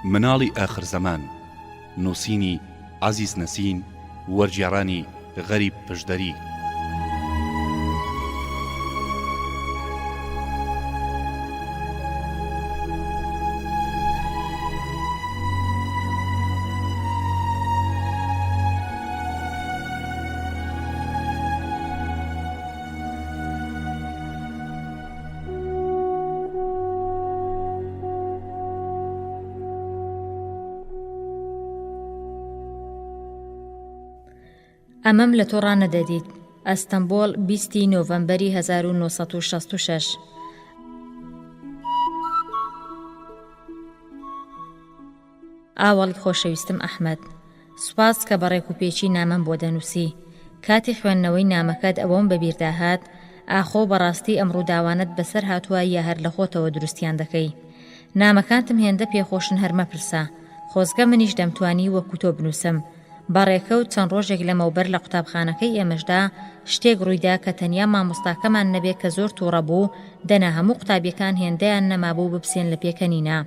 مناڵی ئاخر زەمان، نووسینی، عەزیز نەسین، وەرگێڕانی، غەریب پشدەری. ئەمەم لە تۆ ڕانەدەدیت. ئەستەمبۆڵ، 20 ی نۆڤەمبەری 1966. ئاوەڵی خۆشەویستم ئەحمەد. سوپاس کە بە ڕێکوپێکی نامەم بۆ دەنووسی. کاتی خوێندنەوەی نامەکەت ئەوەم بە بیردا هات، ئاخۆ بەڕاستی ئەم ڕووداوانەت بەسەر هاتووە یا هەر لە خۆتەوە دروستیان دەکەی؟ نامەکانتم هێندە پێخۆشن هەر مەپرسە. خۆزگە منیش دەمتوانی وەکو تۆ بنووسم. بە ڕێکەوت چەند ڕۆژێک لەمەوبەر لە قوتابخانەکەی ئێمەشدا شتێک ڕوویدا کە تەنیا مامۆستاکەمان نەبێ کە زۆر تووڕە بوو، دەنا هەموو قوتابیەکان هێندەیان نەمابوو بپسێن لە پێکەنینا.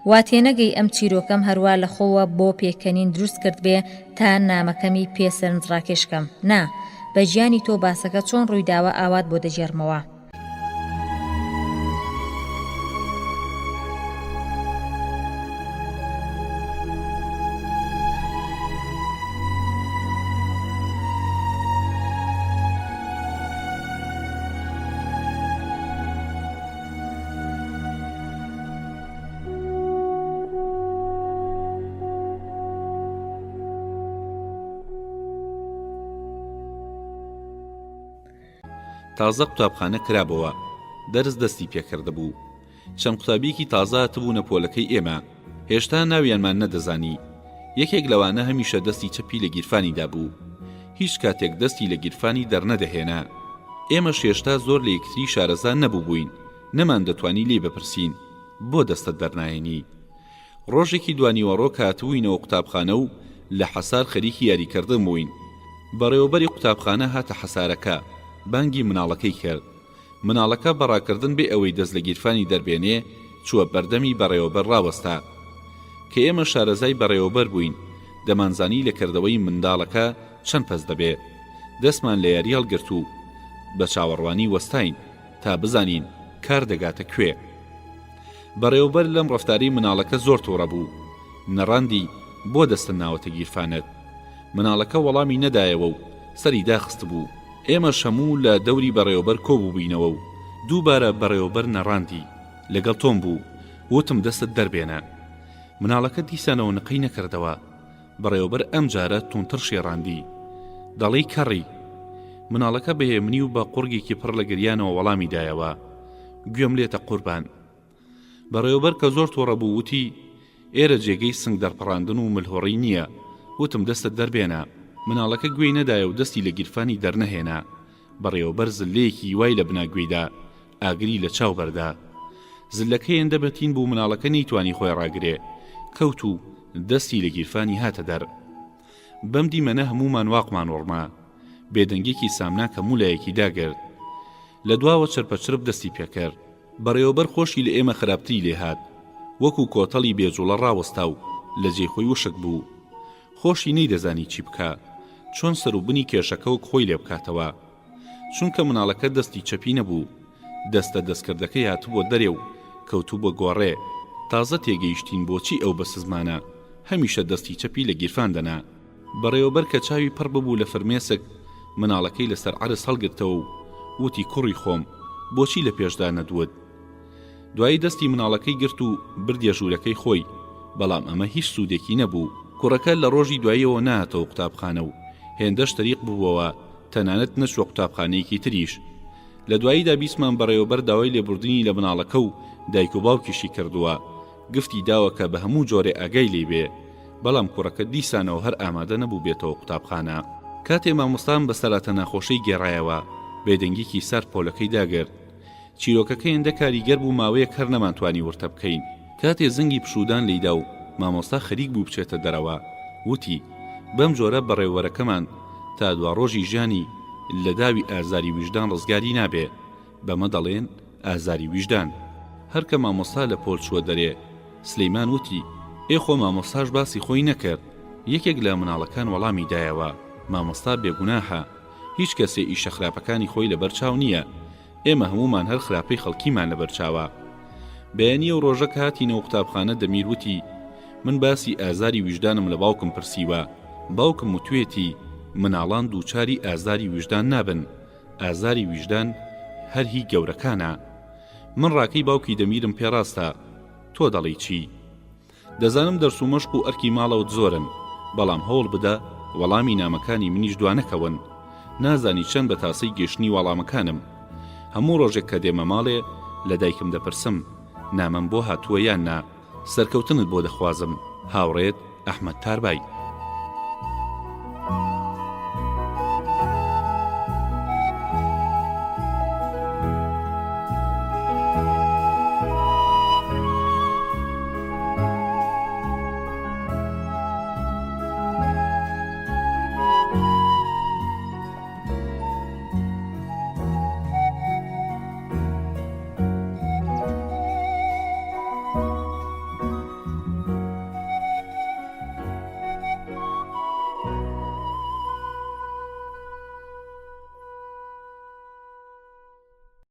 وا تێنەگەی ئەم چیرۆکەم هەروا لە خۆوە بۆ پێکەنین دروست کردبێ تا نامەکەمی پێ سەرنجڕاکێش کەم. نا، بە گیانی تۆ باسەکە چۆن ڕوویداوە ئاوات بۆ دەگێڕمەوە. تازە قوتابخانە کرابۆوە، دەرس دەستی پێکردبوو. چەند قوتابیەکی تازە هاتبوونە پۆلەکەی ئێمە، هێشتا ناویانمان نەدەزانی. یەکێک لەوانە هەمیشە دەستی چەپی لە گیرفانیدا بوو. هیچ کاتێک دەستی لە گیرفانی دەرنەدەهێنا. ئێمەش هێشتا زۆر لە یەکتری شارەزا نەبووبووین، نەماندەتوانی لێی بپرسین بۆ دەستت دەرناهێنی؟ ڕۆژێکی دوانیوەڕۆ کە هاتبووینەوە قوتابخانە و لە حەسار خەریکی یاریکردن بووین، بەڕێوەبەری قوتابخانە هاتە حەسارەکە، بانگی مناڵەکەی کرد. مناڵەکە بە ڕاکردن بێ ئەوەی دەست لە گیرفانی دەربێنێ، چووە بەردەمی بەڕێوەبەر ڕاوەستا. کە ئێمە شارەزای بەڕێوەبەر بووین، دەمانزانی لە کردەوەی منداڵەکە چەند پەست دەبێ. دەستمان لە یاری هەڵگرت و بە چاوەڕوانی وەستاین. تا بزانین کار دەگاتە کوێ. بەڕێوەبەر لەم ڕەفتارەی مناڵەکە زۆر توڕە بوو، نەڕاندی بۆ دەستت ناوەتە گیرفانت؟ مناڵەکە وەڵامی نەدایەوە و سەری داخستبوو. ئێمەش هەموو لە دەوری بەڕێوەبەر کۆبووبووینەوە و دووبارە بەڕێوەبەر نەڕاندی، لەگەڵ تۆم بوو، وتم دەستت دەربێنە. مناڵەکە دیسانەوە نقەی نەکردەوە. بەڕێوەبەر ئەمجارە توندتر شێڕاندی. دەڵێی کەڕی؟ مناڵەکە بە هێمنی و بە قوڕگێکی پڕ لە گریانەوە وەڵامی دایەوە، گوێم لێتە قوربان. بەڕێوەبەر کە زۆر توڕە بوو وتی، ئێرە جێگەی سنگ دەرپەڕاندن و ملهوڕی نییە، وتم دەستت دەربێنە. مناڵەکە گوێی نەدایە و دەستی لە گیرفانی دەرنەهێنا. بەڕێوەبەر زللەیەکی وای لە بنا گوێی دا، ئاگری لە چاو بەردا. زللەکە هێندە بەتین بوو مناڵەکە نەیتوانی خۆی ڕاگرێ، کەوت و دەستی لە گیرفانی هاتە دەر. بەم دیمەنە هەموومان واقمان وڕما. بێدەنگیەکی سامناک هەموو لایەکی داگرت. لە دواوە چرپەچرپ دەستی پێکرد. بەڕێوەبەر خۆشی لە ئێمە خراپتری لێهات. وەکوو کۆتەڵی بێ جوڵە ڕاوەستا و لە جێی خۆی وشک بوو. خۆشی نەیدەزانی چی بکا. چۆن سەروبنی کێشەکە وەک خۆی لێ بکاتەوە. چونکە مناڵەکە دەستی چەپی نەبوو. دەستە دەستکردەکەی هاتبووە دەرێ و کەوتبووە گۆڕێ. تازە تێگەیشتین بۆچی ئەو بەسزمانە هەمیشە دەستی چەپی لە گیرفان دەنا. بەڕێوەبەر کە چاوی پڕ ببوو لە فرمێسک، مناڵەکەی لەسەر عەرز هەڵگرتەوە و وتی کوڕی خۆم، بۆچی لە پێشدا نەدوت؟ دوایی دەستی مناڵەکەی گرت و بردیە ژوورەکەی خۆی، بەڵام ئەمە هیچ سوودێکی نەبوو. کوڕەکە لە ڕۆژی دواییەوە نەهاتەوە قوتابخانە و هێندەش تەریق ببووەوە تەنانەت نەچووە قوتابخانەیەکی تریش. لە دواییدا بیستمان بەڕێوەبەر داوای لێبوردنی لە مناڵەکە و دایک و باوکیشی کردووە، گفتی داوە کە بە هەموو جۆرێ ئاگای لێی بێ، بەڵام کوڕەکە دیسانەوە هەر ئامادە نەبوو بێتەوە قوتابخانە. کاتێ مامۆستا ئەم بەسەرهاتە ناخۆشەی گێڕایەوە، بێدەنگیەکی سارد پۆلەکەی داگرت. چیرۆکەکە هێندە کاریگەر بوو ماوەیەک هەر نەمانتوانی ورتە بکەین. کاتێ زەنگی پشوودان لێیدا و مامۆستا خەریک بوو بچێتە دەرەوە، وتی، بەم جۆرە بەڕێوەبەرەکەمان تا دواڕۆژی ژیانی لە داوی ئازاری ویژدان ڕزگاری نابێ. بەمە دەڵێن ئازاری ویژدان. هەر کە مامۆستا لە پۆل چووە دەرێ، سلیمان وتی. ئێ خۆ مامۆستاش باسی خۆی نەکرد. یەکێک لە مناڵەکان وەڵامی دایەوە، مامۆستا بێگوناحە. هیچ کەسێ ئیشە خراپەکانی خۆی لەبەر چاو نییە. ئێمە هەموومان هەر خراپەی خەڵکیمان لەبەر چاوە. بەیانی ئەو ڕۆژە کە هاتینەوە قوتابخانە دەمیر وتی، من باسی ئازاری ویژدانم لە باوکم پرسیوە، باوکم وتوێتی مناڵان دووچاری ئازاری ویژدان نابن، ئازاری ویژدان هەر هی گەورەکانە. من ڕاکەی باوکی دەمیرم پێ ڕاستە، تۆ دەڵێی چی؟ دەزانم دەرس و مەشق و ئەرکی ماڵەوت زۆرن، بەڵام هەوڵ بدە وەڵامی نامەکانی منیش دوانەکەون. نازانی چەند بە تاسەی گەیشتنی وەڵامەکانم. هەموو ڕۆژێک کە دێمە ماڵێ لە دایکم دەپرسم نامەم بۆ هاتووە یان نا. سەرکەوتنت بۆ دەخوازم. هاوڕێت، ئەحمەد تاربای.